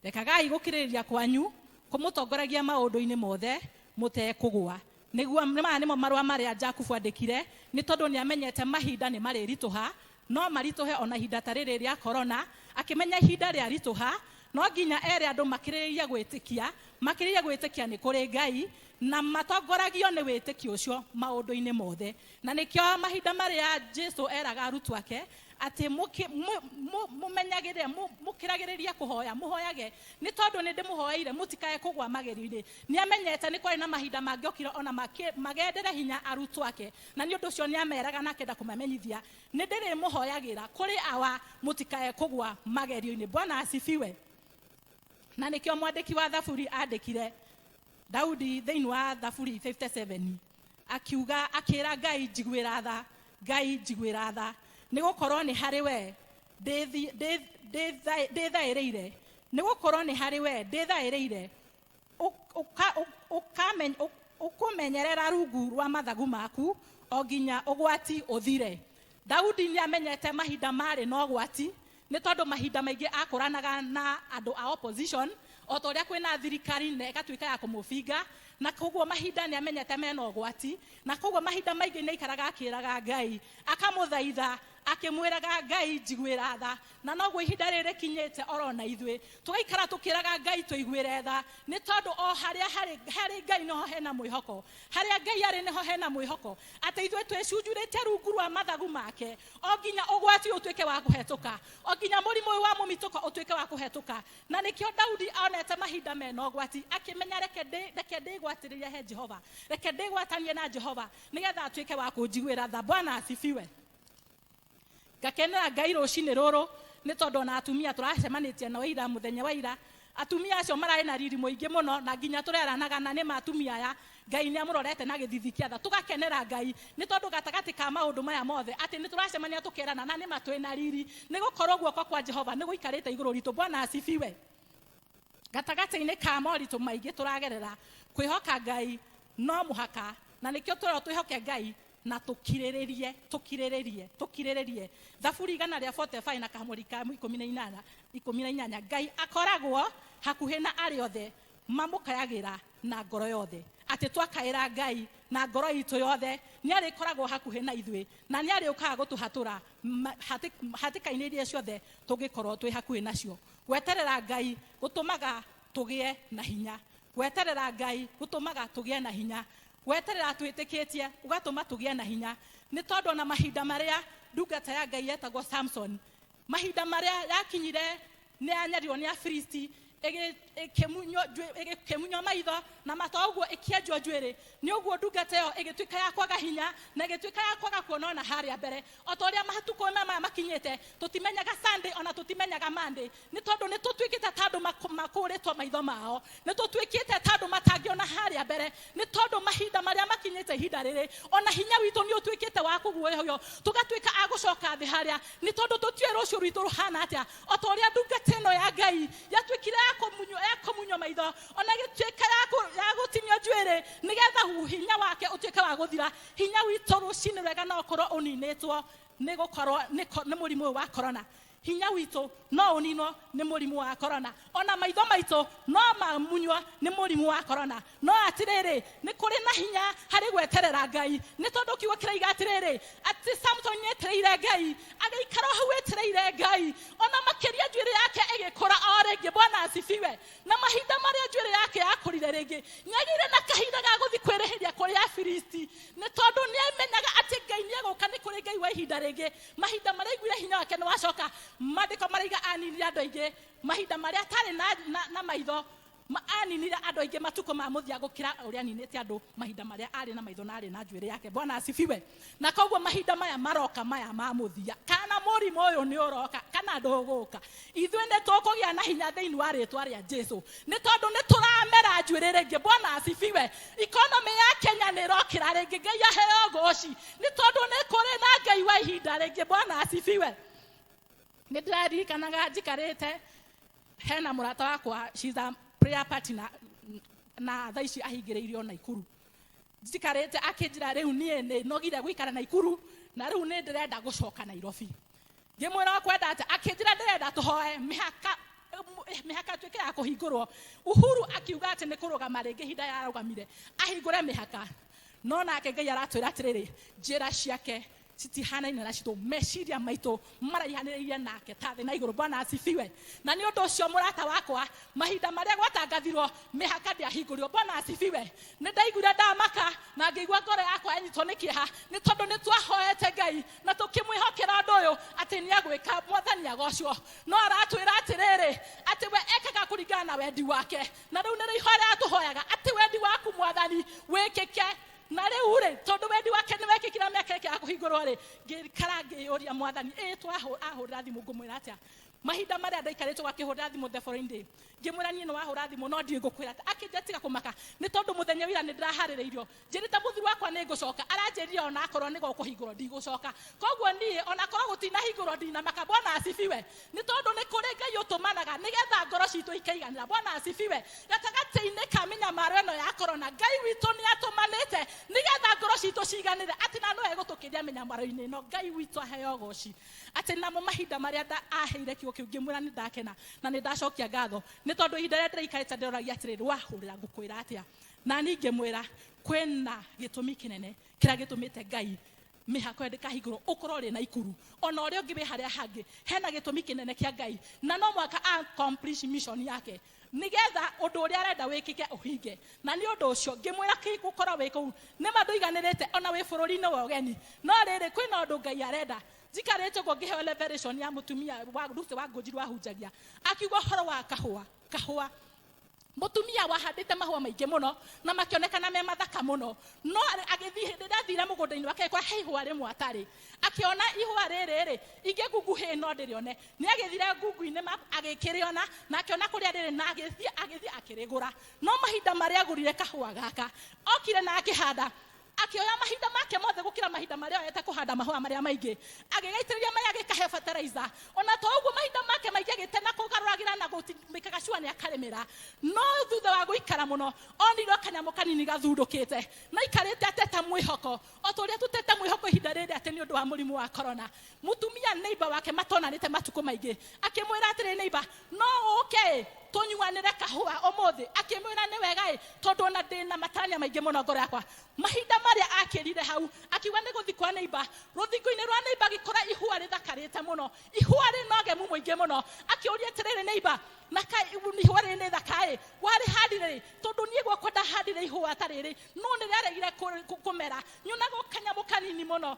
Rekagai gũkirĩrĩria kwanyu kũmũtongoragie maũndũ-inĩ mothe mũtekũgũa. Nĩguo maya nĩmo marũa marĩa Jakubu andĩkire, nĩ tondũ nĩamenyete mahinda nĩ marĩritũha, no maritũhe ona ihinda ta rĩrĩ rĩa corona. Akĩmenya ihinda rĩa ritũha, no nginya ere andũ makĩrĩrĩrie gwĩtĩkia, makĩrĩrĩrie gwĩtĩkia nĩ kũrĩ Ngai, na matongoragio nĩ wĩtĩkio ũcio maũndũ-inĩ mothe. Na nĩkĩo mahinda marĩa Jesu eraga arutwo ake atĩ mũmenyagĩrĩre, mũkĩragĩrĩrie kũhoya, mũhoyage, nĩ tondũ nĩ ndĩmũhoeire mũtikae kũgũa magerio-inĩ. Nĩamenyete nĩ kwarĩ na mahinda mangĩokire ona magendere hinya arutwo ake, na nĩ ũndũ ũcio nĩameraga na akenda kũmamenyithia, nĩ ndĩrĩmũhoyagĩra kũrĩ awa mũtikae kũgũa magerio-inĩ. Bwana asifiwe. Na nĩkĩo mwandĩki wa Thaburi andĩkire Daudi thĩinĩ wa Thaburi 57 akiuga, akĩra Ngai, njiguĩra tha, Ngai njiguĩra tha, nĩ gũkorwo nĩ harĩ we ndĩthaĩrĩire, nĩ gũkorwo nĩ harĩ we ndĩthaĩrĩire, ũkũmenyerera rungu rwa mathagu maku o nginya ũgwati ũthire. Daudi nĩamenyete mahinda marĩ na ũgwati, nĩ tondũ mahinda maingĩ akũranaga na andũ a opposition, o ta ũrĩa kwĩna thirikari na ĩgatuĩka ya kũmũbinga, na koguo mahinda nĩamenyete mena ũgwati, na koguo mahinda maingĩ nĩaikaraga akĩraga Ngai, akamũthaitha, akĩmwĩraga Ngai njiguĩra tha. Na noguo ihinda rĩrĩ rĩkinyĩte orona ithuĩ tũgaikara tũkĩraga Ngai tũiguĩre tha, nĩ tondũ o harĩa harĩ Ngai nĩho hena mwĩhoko, harĩa Ngai arĩ nĩho hena mwĩhoko, atĩ ithuĩ twĩcunjurĩte rungu rwa mathagu make o nginya ũgwati ũtuĩke wa kũhetũka, o nginya mũrimũ ũyũ wa mũmitũko ũtuĩke wa kũhetũka. Na nĩkĩo Daudi onete mahinda mena ũgwati, akĩmenya reke ndĩgwatĩrĩrie he Jehova, reke ndĩgwatanie na Jehova nĩgetha atuĩke wa kũnjiguĩra tha. Bwana asifiwe. Ngakenera Ngai rũcinĩ rũrũ nĩ tondũ ona atumia tũracemanĩtie nao ira mũthenya wa ira, Atumia acio mararĩ na riri mũingĩ mũno, na nginya tũreranaga na nĩ ma atumia aya Ngai nĩ amũrorete na gĩthithi kĩa tha. Tũgakenera Ngai nĩ tondũ gatagatĩ ka maũndũ maya mothe atĩ nĩ tũracemania tũkerana na nĩ ma twĩ na riri, nĩ gũkorwo guoko kwa Jehova nĩ gũikarĩte igũrũ ritũ. Bwana asifiwe. Gatagatĩ-inĩ ka moritũ maingĩ tũragerera, kwĩhoka Ngai no mũhaka, na nĩkĩo tũrerwo twĩhoke Ngai na tũkirĩrĩrie, tũkirĩrĩrie, tũkirĩrĩrie. Thaburi igana rĩa 45 na kamũri ka 18, 18, Ngai akoragwo hakuhĩ na arĩa othe mamũkayagĩra na ngoro yothe. Atĩ twakaĩra Ngai na ngoro itũ yothe, nĩ arĩkoragwo hakuhĩ na ithuĩ, na nĩ arĩũkaga gũtũhatũra hatĩka-inĩ iria ciothe tũngĩkorwo twĩ hakuhĩ nacio. Gweterera Ngai gũtũmaga tũgĩe na hinya. Gweterera Ngai gũtũmaga tũgĩe na hinya. Gweterera twĩtĩkĩtie gũgatũma tũgĩe na hinya. Nĩ tondũ ona mahinda marĩa ndungata ya Ngai yetagwo Samson, mahinda marĩa yakinyire nĩ yanyarirwo nĩ Afilisti, ĩgĩkĩmunywo maitho na mata ũguo ĩkĩenjwo njuĩrĩ, nĩ ũguo ndungata ĩyo ĩgĩtuĩka ya kwaga hinya na ĩgĩtuĩka ya kwaga kuona ona harĩa mbere. O ta ũrĩa matukũ maya makinyĩte, tũtimenyaga Sunday ona tũtimenyaga Monday, nĩ tondũ nĩ tũtuĩkĩte ta andũ makũrĩtwo maitho mao, nĩ tũtuĩkĩte ta andũ matangĩona harĩa mbere, nĩ tondũ mahinda marĩa makinyĩte ihinda rĩrĩ, ona hinya witũ nĩ ũtuĩkĩte wa kũguoyohio, tũgatuĩka a gũcoka thĩ harĩa, nĩ tondũ tũtiũĩ rũciũ rwitũ rũhana atĩa. O ta ũrĩa ndungata ĩno ya Ngai yatuĩkire ya kũmunywo maitho, ona ĩgĩtuĩka ya gũtinio njuĩrĩ, nĩgetha hinya wake ũtuĩke wa gũthira. Hinya witũ rũcinĩ rwega no ũkorwo ũninĩtwo nĩ gũkorwo nĩ mũrimũ ũyũ wa corona. Hinya witũ no ũninwo nĩ mũrimũ wa corona, ona maitho maitũ no mamunywo nĩ mũrimũ wa corona. No atĩrĩrĩ, nĩ kũrĩ na hinya harĩ gweterera Ngai, nĩ tondũ kiugo kĩraiga atĩrĩrĩ, atĩ Samson nĩetereire Ngai, agĩikara hau etereire Ngai, ona makĩria njuĩrĩ yake ĩgĩkũra o rĩngĩ. Bwana asifiwe. Na mahinda marĩa njuĩrĩ yake yakũrire rĩngĩ, nĩagĩire na kahinda ga gũthiĩ kwĩrĩhĩria kũrĩ Afilisti, nĩ tondũ nĩamenyaga atĩ Ngai nĩegũka, nĩ kũrĩ Ngai wa ihinda rĩngĩ. Mahinda marĩa aiguire hinya wake nĩ wacoka, maandĩko maraiga aninire andũ aingĩ. Mahinda marĩa atarĩ na maitho, aninire andũ aingĩ matukũ ma mũthia gũkĩra ũrĩa aninĩte andũ mahinda marĩa arĩ na maitho na arĩ na njuĩrĩ yake. Bwana asifiwe. Na koguo mahinda maya maroka maya ma mũthia, kana mũrimũ ũyũ nĩ ũroka kana ndũgũka, ithuĩ nĩ tũkũgĩa na hinya thĩinĩ wa rĩtwa rĩa Jesũ, nĩ tondũ nĩ tũramera njuĩrĩ rĩngĩ. Bwana asifiwe. Economy ya Kenya nĩ ĩrokĩra rĩngĩ, Ngai aheo goci, nĩ tondũ nĩ kũrĩ na Ngai wa ihinda rĩngĩ. Bwana asifiwe. Nĩ ndĩraririkanaga njikarĩte hena mũrata wakwa, she's a prayer partner, na thaa ici ahingĩrĩirio Naikuru. Njikarĩte akĩnjĩra rĩu niĩ nĩ nogire gũikara Naikuru na rĩu nĩ ndĩrenda gũcoka Nairobi. Ngĩmwĩra ũkwenda atĩa? Akĩnjĩra ndĩrenda tũhoe mĩhaka ĩtuĩke ya kũhingũrwo. Uhuru akiuga atĩ nĩ kũrũgama rĩngĩ ihinda yarũgamire ahingũre mĩhaka, no nake Ngai aratwĩra atĩrĩrĩ, njĩra ciake citihanaine na citũ, meciria maitũ maraihanĩrĩirie nake ta thĩ na igũrũ. Bwana asifiwe. Na nĩ ũndũ ũcio mũrata wakwa, mahinda marĩa gwatangathirwo mĩhaka ndĩahingũrirwo. Bwana asifiwe. Nĩ ndaiguire ndamaka na ngĩigua ngoro yakwa yanyitwo nĩ kĩeha, nĩ tondũ nĩ twahoete Ngai na tũkĩmwĩhokera ũndũ ũyũ atĩ nĩ agwĩka, Mwathani agocwo. No aratwĩra atĩrĩrĩ, atĩ we ekaga kũringana na wendi wake, na rĩu nĩrĩo ihoya rĩrĩa tũhoyaga atĩ wendi waku Mwathani wĩkĩke. Na rĩu rĩ, tondũ wendi wake nĩ wekĩkire mĩaka ĩngĩ ya kũhingũrwo rĩ, ngĩikara ngĩyũria Mwathani, ĩ ahũrĩra thimũ ngũmwĩra atĩa? Mahinda marĩa ndaikarĩte akĩhũrĩra thimũ the following day, ngĩmwĩra niĩ nĩ wahũra thimũ no ndiũĩ ngũkwĩra atĩa. Akĩnjĩra tiga kũmaka, nĩ tondũ mũthenya wa ira nĩ ndĩraharĩrĩirio, njĩrĩte mũthuri wakwa nĩ ngũcoka, aranjĩrire ona akorwo nĩ gũkũhingũrwo ndigũcoka. Koguo niĩ ona akorwo gũtinahingũrwo ndinamaka. Bwana asifiwe. Nĩ tondũ nĩ kũrĩ Ngai ũtũmanaga nĩgetha ngoro citũ ikaiganĩra. Bwana asifiwe. Gatagatĩ-inĩ ka mĩnyamaro ĩno ya corona, Ngai witũ nĩ atũmanĩte nĩgetha ngoro citũ ciganĩre, atĩ na no egũtũkĩria mĩnyamaro-inĩ ĩno. Ngai witũ aheo ũgoci. Atĩ namo mahinda marĩa aheire kiugo kĩu, ngĩmwĩra nĩ ndakena na nĩ ndacokia ngatho, nĩ tondũ ihinda rĩrĩa ndĩraikarĩte ndĩroragia atĩrĩrĩ, wahũrĩra ngũkwĩra atĩa? Na niĩ ngĩmwĩra kwĩna gĩtũmi kĩnene kĩrĩa gĩtũmĩte Ngai mĩhaka ĩyo ndĩkahingũrwo, ũkorwo ũrĩ Naikuru ona ũrĩa ũngĩ wĩ harĩa hangĩ, hena gĩtũmi kĩnene kĩa Ngai, na no mũhaka accomplish mission yake nĩgetha ũndũ ũrĩa arenda wĩkĩke ũhinge. Na nĩ ũndũ ũcio ngĩmwĩra kĩ gũkorwo wĩ kũu nĩ ma ndũiganĩrĩte ona wĩ bũrũri-inĩ wa ũgeni, no rĩrĩ kwĩna ũndũ Ngai arenda. Njikarĩte ũguo ngĩheo revelation ya mũtumia wa Ruth wa Ngũnjiri wahunjagia, akiuga ũhoro wa kahũa, kahũa. Mutumia wahandĩte mahũa maingĩ mũno na makĩonekana me mathaka mũno, no agĩthiĩ hĩndĩ ĩrĩa athire mũgũnda-inĩ wake agĩkora he ihũa rĩmwe atarĩ. Akĩona ihũa rĩrĩ rĩ, ingĩ ngunguhĩ no ndĩrĩone. Nĩ agĩthire ngungu-inĩ agĩkĩrĩona na akĩona kũrĩa rĩrĩ na agĩthiĩ akĩrĩgũra. No mahinda marĩa agũrire kahũa gaka, okire na akĩhanda, akĩoya mahinda make mothe gũkĩra mahinda marĩa oyete kũhanda mahũa marĩa maingĩ, agĩgaitĩrĩria maĩ, agĩkahe fertilizer. Ona to ũguo, mahinda make maingĩ agĩte na kũgarũragĩra na gũtimĩkaga cua nĩ akarĩmĩra. No thutha wa gũikara mũno, onire kanyamũ kanini gathundũkĩte na aikarĩte ateta mwĩhoko, o ta ũrĩa tũtete mwĩhoko ihinda rĩrĩ atĩ nĩ ũndũ wa mũrimũ wa corona. Mũtumia neighbor wake matonanĩte matukũ maingĩ akĩmwĩra atĩrĩ, neighbor, no ũke tũnyuanĩre kahũa ũmũthĩ? Akĩmwĩra nĩ wega ĩ, tondũ ona ndĩna matanya maingĩ mũno ngoro yakwa. Mahinda marĩa akĩrire hau, akiuga nĩ gũthiĩ kwa neighbor, rũthingo-inĩ rwa neighbor agĩkora ihũa rĩthakarĩte mũno, ihũa rĩna ũgemu mũingĩ mũno. Akĩũria atĩrĩrĩ, neighbor, na kaĩ ihũa rĩrĩ nĩ thaka ĩ, warĩhandire rĩ? Tondũ niĩ gwakwa ndahandire ihũa ta rĩrĩ, no nĩ rĩaregire kũmera, nyonaga o kanyamũ kanini mũno.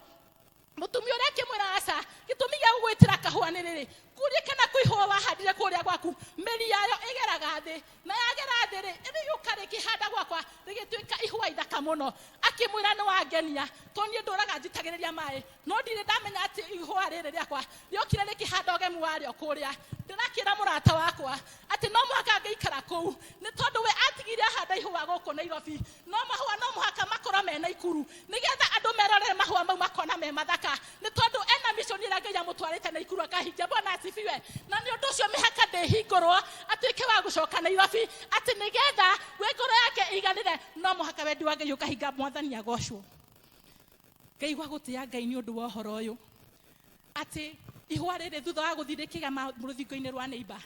Mũtumia ũrĩa akĩmwĩra, aca, gĩtũmi gĩa gũgwĩtĩra kahũa nĩ rĩrĩ, kũrie kana kwĩ ihũa wahandire kũrĩa gwaku, mĩri yayo ĩgeraga thĩ, na yagera thĩ rĩ, rĩgĩũka rĩkĩhanda gwakwa rĩgĩtuĩka ihũa ithaka mũno. Akĩmwĩra nĩ wangenia, tondũ niĩ ndũraga njitagĩrĩria maĩ, no ndirĩ ndamenya atĩ ihũa rĩrĩ rĩakwa rĩokire rĩkĩhanda ũgemu warĩo kũrĩa. Ndĩrakĩra mũrata wakwa atĩ no mũhaka ngĩikara kũu, nĩ tondũ we atigire ahanda ihũa gũkũ Nairobi, no mahũa no mũhaka makorwo me Naikuru, nĩgetha andũ merorere mahũa mau makona me mathaka, nĩ tondũ ena mission ĩrĩa Ngai amũtwarĩte Naikuru akahingia. Bwana asifiwe. Na nĩ ũndũ ũcio mĩhaka ndĩhingũrwo atuĩke wa gũcoka Nairobi, atĩ nĩgetha we ngoro yake ĩiganĩre, no mũhaka wendi wa Ngai ũkahinga. Mwathani agocwo. Ngaigua gũtĩa Ngai nĩ ũndũ wa ũhoro ũyũ, atĩ ihũa rĩrĩ thutha wa gũthiĩ rĩkĩgama rũthingo-inĩ rwa neighbor,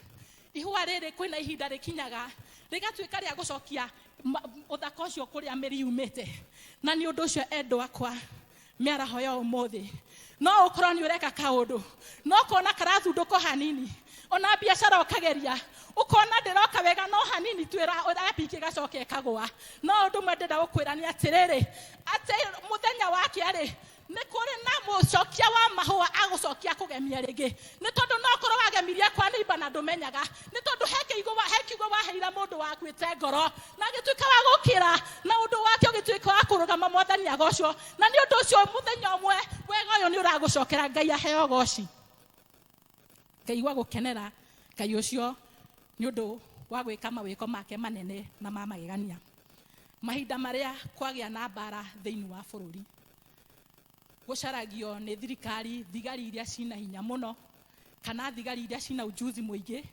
ihũa rĩrĩ kwĩna ihinda rĩkinyaga rĩgatuĩka rĩa gũcokia ũthaka ũcio kũrĩa mĩri yumĩte. Na nĩ ũndũ ũcio, endwa akwa, mĩaraho ya ũmũthĩ, no ũkorwo nĩ ũreka kaũndũ no ũkona karathundũka hanini, ona biacara ũkageria ũkona ndĩroka wega, no hanini tu ĩrapiki ĩgacoka ĩkagũa. No ũndũ ũmwe ndĩrenda gũkwĩra nĩ atĩrĩrĩ, atĩ mũthenya wake rĩ, nĩ kũrĩ na mũcokia wa mahũa agũcokia kũgemia rĩngĩ, nĩ tondũ no ũkorwo wagemirie kwa neighbor na ndũmenyaga, nĩ tondũ he kiugo waheire mũndũ wakuĩte ngoro na agĩtuĩka wa gũkĩra na ũndũ wake ũgĩtuĩka wa kũrũgama. Mwathani agocwo. Na nĩ ũndũ ũcio mũthenya ũmwe wega ũyũ nĩ ũragũcokera. Ngai aheo goci. Ngaigua gũkenera Ngai ũcio nĩ ũndũ wa gwĩka mawĩko make manene na ma magegania. Mahinda marĩa kwagĩa na mbara thĩinĩ wa bũrũri, gũcaragio nĩ thirikari thigari iria cina hinya mũno kana thigari iria cina ujuzi mũingĩ,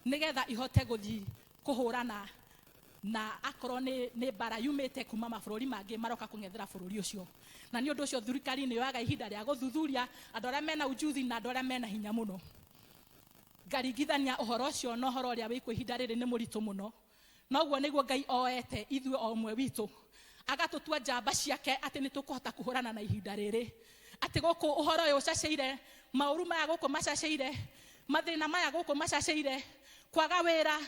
nĩgetha ihote gũthiĩ kũhũrana na akorwo nĩ mbara yumĩte kuma mabũrũri mangĩ maroka kũng'ethera bũrũri ũcio. Na nĩ ũndũ ũcio thirikari nĩ yoyaga ihinda rĩa gũthuthuria andũ arĩa mena ujuzi na andũ arĩa mena hinya mũno. Ngaringithania ũhoro ũcio na ũhoro ũrĩa wĩkuo ihinda rĩrĩ, nĩ mũritũ mũno. Noguo nĩguo Ngai oete ithuĩ o ũmwe witũ agatũtua njamba ciake, atĩ nĩ tũkũhota kũhũrana na ihinda rĩrĩ, atĩ gũkũ ũhoro ũyũ ũcacĩire, maũru maya gũkũ macacĩire, mathĩna maya gũkũ macacĩire, kwaga wĩra,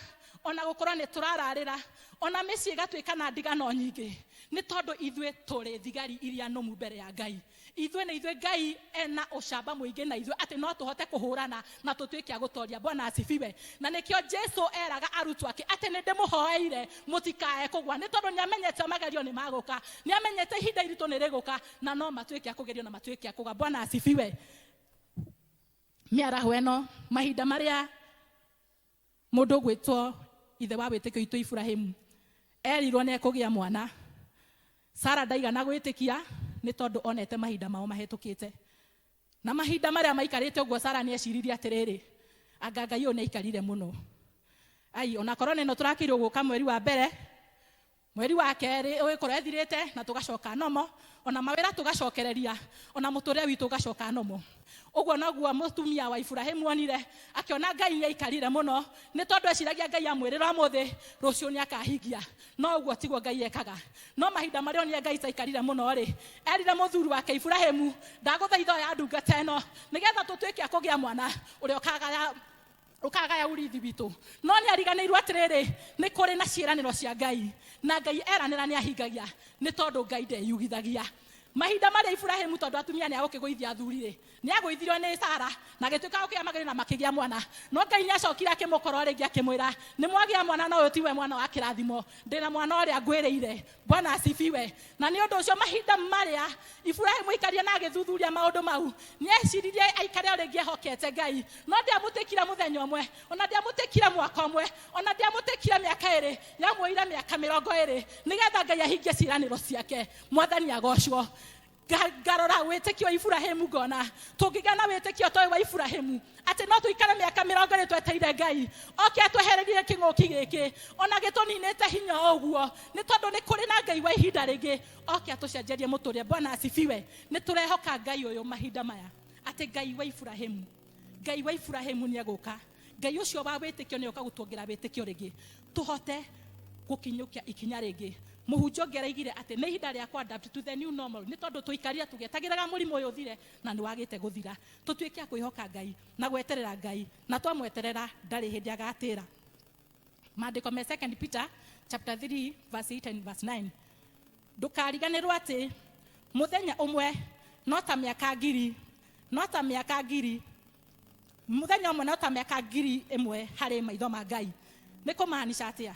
ona gũkorwo nĩ tũrararĩra, ona mĩciĩ ĩgatuĩka na ndigano nyingĩ, nĩ tondũ ithuĩ tũrĩ thigari iria nũmu mbere ya Ngai. Ithuĩ nĩ ithuĩ Ngai ena ũcamba mũingĩ na ithuĩ, atĩ no tũhote kũhũrana na tũtuĩke a gũtoria. Bwana asifiwe. Na nĩkĩo Jesu eraga arutwo ake atĩ nĩ ndĩmũhoeire mũtikae kũgwa, nĩ tondũ nĩ amenyete magerio nĩ magũka, nĩ amenyete ihinda iritũ nĩ rĩgũka, na no matuĩke a kũgerio na matuĩke a kũgwa. Bwana asifiwe. Mĩaraho ĩno, mahinda marĩa mũndũ ũgwĩtwo ithe wa wĩtĩkio witũ Ibrahimu erirwo nĩ ekũgĩa mwana, Sara ndaigana gwĩtĩkia, nĩ tondũ onete mahinda mao mahĩtũkĩte. Na mahinda marĩa maikarĩte ũguo, Sara nĩ eciririe atĩrĩrĩ, anga Ngai ũyũ nĩ aikarire mũno, ai onakorwo nĩ ĩno tũrakĩirwo gũka mweri wa mbere, mweri wa kerĩ ũgĩkorwo ethirĩte, na tũgacoka nomo, ona mawĩra tũgacokereria, ona mũtũrĩre witũ ũgacoka nomo. Ũguo noguo mũtumia wa Iburahĩmu onire, akĩona Ngai nĩ aikarire mũno, nĩ tondũ eciragia Ngai amwĩrĩra ũmũthĩ, rũciũ nĩ akahingia. No ũguo tiguo Ngai ekaga. No mahinda marĩa onire Ngai taikarire mũno rĩ, erire mũthuri wake Iburahĩmu, ndagũthaitha oya ndungata ĩno, nĩgetha tũtuĩke a kũgĩa mwana ũrĩa ũkagaya urithi witũ. No nĩ ariganĩirwo atĩrĩrĩ, nĩ kũrĩ na ciĩranĩro cia Ngai, na Ngai eranĩra nĩ ahingagia, nĩ tondũ Ngai ndeyugithagia. Mahinda marĩa Iburahĩmu tondũ atumia nĩ agũkĩgũithia athuri rĩ, nĩ agũithirio nĩ Sara na agĩtuĩka gũkĩgĩa magĩrĩ na makĩgĩa mwana. No Ngai nĩ acokire akĩmũkora rĩngĩ akĩmwĩra, nĩ mwagĩa mwana no ũyũ tiwe mwana wa kĩrathimo, ndĩna mwana ũrĩa ngwĩrĩire. Bwana asifiwe. Na nĩ ũndũ ũcio mahinda marĩa Iburahĩmu aikarire na agĩthuthuria maũndũ mau, nĩ eciririe aikare o rĩngĩ ehokete Ngai. No ndĩamũtĩkire mũthenya ũmwe, ona ndĩamũtĩkire mwaka ũmwe, ona ndĩamũtĩkire mĩaka ĩrĩ, yamwoire mĩaka 20 nĩgetha Ngai ahingie ciĩranĩro ciake. Mwathani agocwo. Ngarora wĩtĩkio wa Iburahĩmu ngona tũngĩgĩa na wĩtĩkio ta ũyũ wa Iburahĩmu atĩ no tũikare mĩaka 20 twetereire Ngai oke atwehererie kĩng'ũki gĩkĩ ona gĩtũninĩte hinya o ũguo, nĩ tondũ nĩ kũrĩ na Ngai wa ihinda rĩngĩ oke atũcenjerie mũtũrĩre. Bwana asifiwe. Nĩ tũrehoka Ngai ũyũ mahinda maya atĩ Ngai wa Iburahĩmu, Ngai wa Iburahĩmu nĩ egũka. Ngai ũcio wa wĩtĩkio nĩ oka gũtuongera wĩtĩkio rĩngĩ tũhote gũkinyũkia ikinya rĩngĩ. Mũhunjia ũngĩ araigire atĩ nĩ ihinda rĩa kũ adapt to the new normal, nĩ tondũ tũikarire tũgĩetagĩrĩra mũrimũ ũyũ ũthire na nĩ wagĩte gũthira. Tũtuĩke a kwĩhoka Ngai na gweterera Ngai, na twamweterera ndarĩ hĩndĩ agatĩra. Maandĩko me 2 Peter chapter 3 verse 8 and verse 9. Ndũkariganĩrwo atĩ mũthenya ũmwe no ta mĩaka ngiri, no ta mĩaka ngiri, mũthenya ũmwe no ta mĩaka ngiri ĩmwe harĩ maitho ma Ngai. Nĩ kũmaanisha atĩa?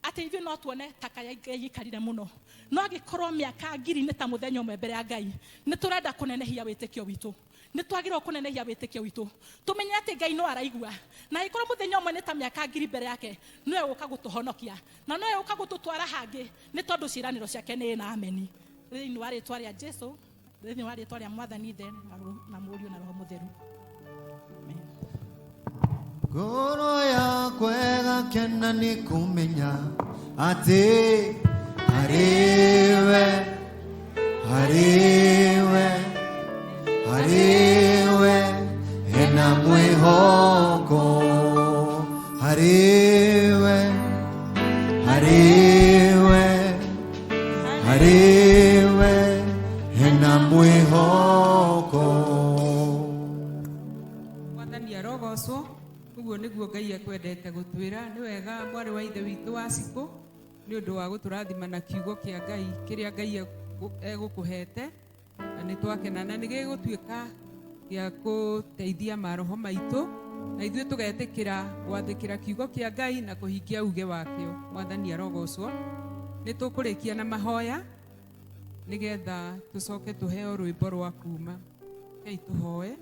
Atĩ ithuĩ no tuone ta kaya Ngai aikarire mũno, no angĩkorwo mĩaka ngiri nĩ ta mũthenya ũmwe mbere ya Ngai, nĩ tũrenda kũnenehia wĩtĩkio witũ. Nĩ twagĩrĩirwo kũnenehia wĩtĩkio witũ, tũmenye atĩ Ngai no araigua, na angĩkorwo mũthenya ũmwe nĩ ta mĩaka ngiri mbere yake, no egũka gũtũhonokia na no egũka gũtũtwara hangĩ, nĩ tondũ ciĩranĩro ciake nĩ na ameni. Thĩinĩ wa rĩtwa rĩa Jesu, thĩinĩ wa rĩtwa rĩa Mwathani Ithe na Mũriũ na Roho Mũtheru. Amen. Ngoro yakwa ĩgakena nĩ kũmenya atĩ harĩwe, harĩwe, harĩwe hena mwĩhoko. Harĩwe, harĩwe, harĩwe hena mwĩhoko. Mwathani arogocwo. Ũguo nĩguo Ngai ekwendete gũtwĩra. Nĩ wega mwarĩ wa ithe witũ wa Cikũ nĩ ũndũ wa gũtũrathima na kiugo kĩa Ngai kĩrĩa Ngai egũkũhete, na nĩ twakena na nĩ gĩgũtuĩka gĩa gũteithia maroho maitũ, na ithuĩ tũgetĩkĩra gwathĩkĩra kiugo kĩa Ngai na kũhingia uge wakĩo. Mwathani arogocwo. Nĩ tũkũrĩkia na mahoya nĩgetha tũcoke tũheo rwĩmbo rwa kuma. Ngai tũhoe.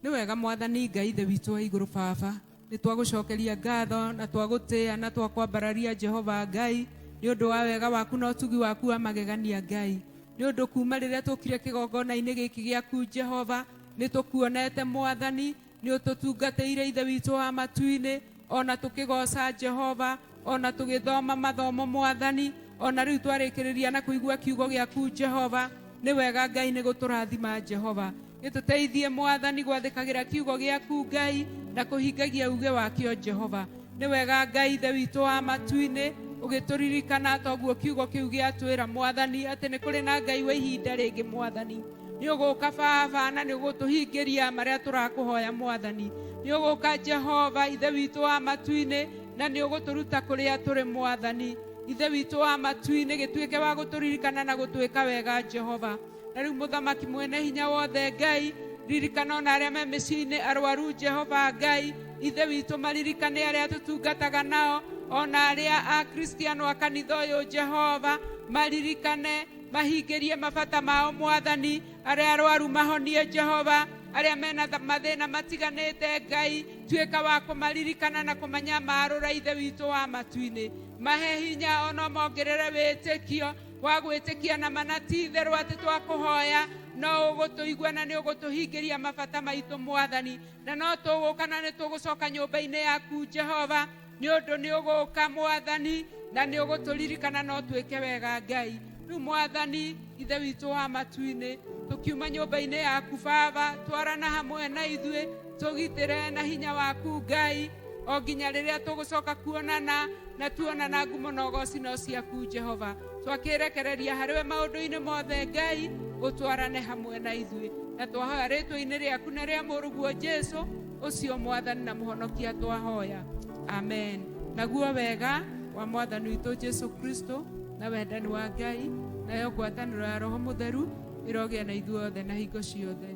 Nĩ wega Mwathani Ngai Ithe witũ wa igũrũ Baba, nĩ twagũcokeria ngatho na twagũtĩĩa na twakwambararia Jehova Ngai nĩ ũndũ wa wega waku na ũtugi waku wa magegania Ngai. Nĩ ũndũ kuma rĩrĩa tũkire kĩgongona-inĩ gĩkĩ gĩaku Jehova, nĩ tũkuonete Mwathani, nĩ ũtũtungatĩire Ithe witũ wa matu-inĩ, ona tũkĩgoca Jehova, ona tũgĩthoma mathomo Mwathani, ona rĩu twarĩkĩrĩria na kũigua kiugo gĩaku Jehova. Nĩ wega Ngai nĩ gũtũrathima Jehova. Gĩtũteithie Mwathani gwathĩkagĩra kiugo gĩaku Ngai na kũhingagia uge wakĩo Jehova. Nĩ wega Ngai Ithe witũ wa matu-inĩ ũgĩtũririkana toguo kiugo kĩu gĩatwĩra Mwathani atĩ nĩ kũrĩ na Ngai wa ihinda rĩngĩ Mwathani. Nĩ ũgũka Baba na nĩ ũgũtũhingĩria marĩa tũrakũhoya Mwathani. Nĩ ũgũka Jehova Ithe witũ wa matu-inĩ na nĩ ũgũtũruta kũrĩa tũrĩ Mwathani. Ithe witũ wa matu-inĩ gĩtuĩke wa gũtũririkana na gũtwĩka wega Jehova. Na rĩu Mũthamaki mwene hinya wothe Ngai, ririkana ona arĩa me mĩciĩ-inĩ arwaru Jehova Ngai, Ithe witũ maririkane arĩa tũtungataga nao, ona arĩa Akristiano a kanitha ũyũ Jehova, maririkane mahingĩrie mabata mao Mwathani, arĩa arwaru mahonie Jehova, arĩa mena mathĩna matiganĩte Ngai, tuĩka wa kũmaririkana na kũmanyamarũra Ithe witũ wa matu-inĩ. Mahe hinya ona mongerere wĩtĩkio wa gwĩtĩkia na mana ti itherũ atĩ twakũhoya no ũgũtũigua na nĩ ũgũtũhingĩria mabata maitũ Mwathani, na no tũgũka na nĩ tũgũcoka nyũmba-inĩ yaku Jehova, nĩ ũndũ nĩ ũgũka Mwathani na nĩ ũgũtũririkana no twĩke wega Ngai. Rĩu Mwathani Ithe witũ wa matu-inĩ, tũkiuma nyũmba-inĩ yaku Baba, twarana hamwe na ithuĩ, tũgitĩre na hinya waku Ngai, o nginya rĩrĩa tũgũcoka kuonana na tuonana ngumo na ũgoci no ciaku Jehova. Twakĩrekereria harĩwe maũndũ-inĩ mothe Ngai, ũtwarane hamwe na ithuĩ, na twahoya rĩtwa-inĩ rĩaku na rĩa mũrũguo Jesu, ũcio Mwathani na Mũhonokia twahoya, amen. Naguo wega wa Mwathani witũ Jesu Kristo na wendani wa Ngai Nayo ngwatanĩro ya Roho Mũtheru ĩrogĩa na ithuothe na hingo ciothe.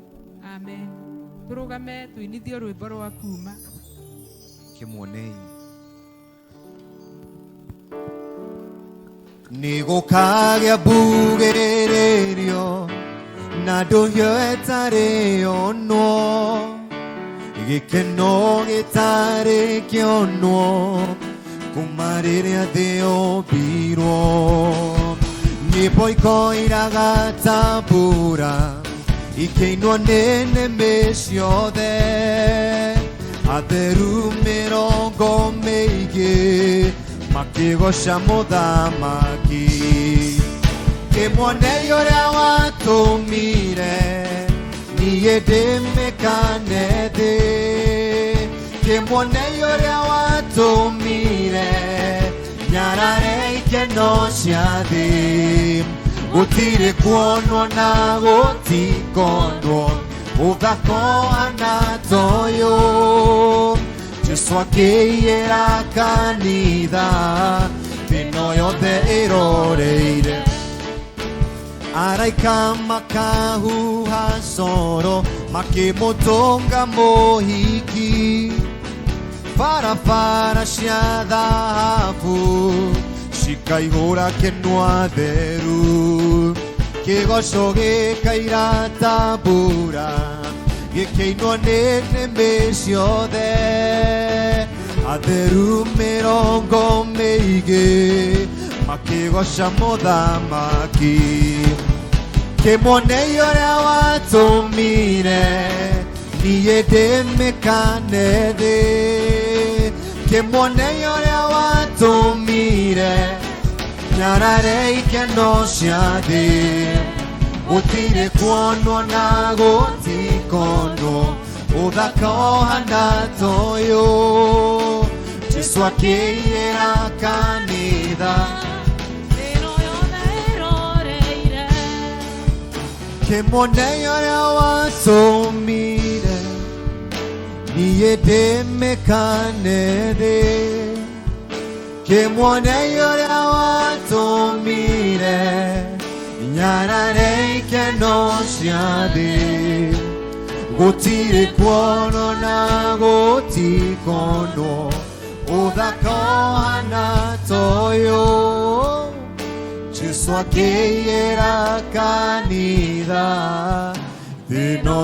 Amen. Tũrũgame tũinithio rwĩmbo rwa kuma. Kĩmuonei. Nĩgũkagĩa mbugĩrĩrio na ndũhio ĩtarĩ yonwo, gĩkeno gĩtarĩ kĩonwo kuma rĩrĩa thĩ yombirwo. Nyĩmbo ikoiraga ta mbura ikĩinwo nĩ nĩmĩ ciothe, atheru mĩrongo mĩingĩ makĩgoca mũthamaki. Kĩmuonei ũrĩa watũmire niĩ ndĩmĩkane thĩ, kĩmuonei ũrĩa watũmire nyarare ikeno cia thĩ. Gũtirĩ kuonwo na gũtikonwo ũthaka ũhana ta ũyũ, Jesũ akĩiyĩra kanitha thĩ ĩno yothe ĩroreire. Araika makahuha coro makĩmũtũnga mũhiki, barabara cia thahabu cikaihũra kĩnua theru, kĩgoco gĩkaira ta mbura gĩkĩinwo nĩ nĩmĩ ciothe, atheru mĩrongo mĩingĩ makĩgoca mũthamaki. Kĩmuonei ũrĩa watũmire niĩ ndĩmĩkane thĩ, kĩmuonei ũrĩa watũmire nyarare ikeno cia thĩ. Gũtirĩ kuonwo na gũtikonwo ũthaka ũhana ta ũyũ, Jesũ akĩiyĩra kanitha Thĩ-ĩno yothe ĩroreire. Kĩmuonei ũrĩa watũmire niĩ ndĩmĩkane thĩ, kĩmuonei ũrĩa watũmire nyarare ikeno cia thĩ. Gũtirĩ kuonwo na gũtikonwo ũthaka ũhana ta ũyũ, Jesũ akĩiyĩra kanitha thĩ-ĩno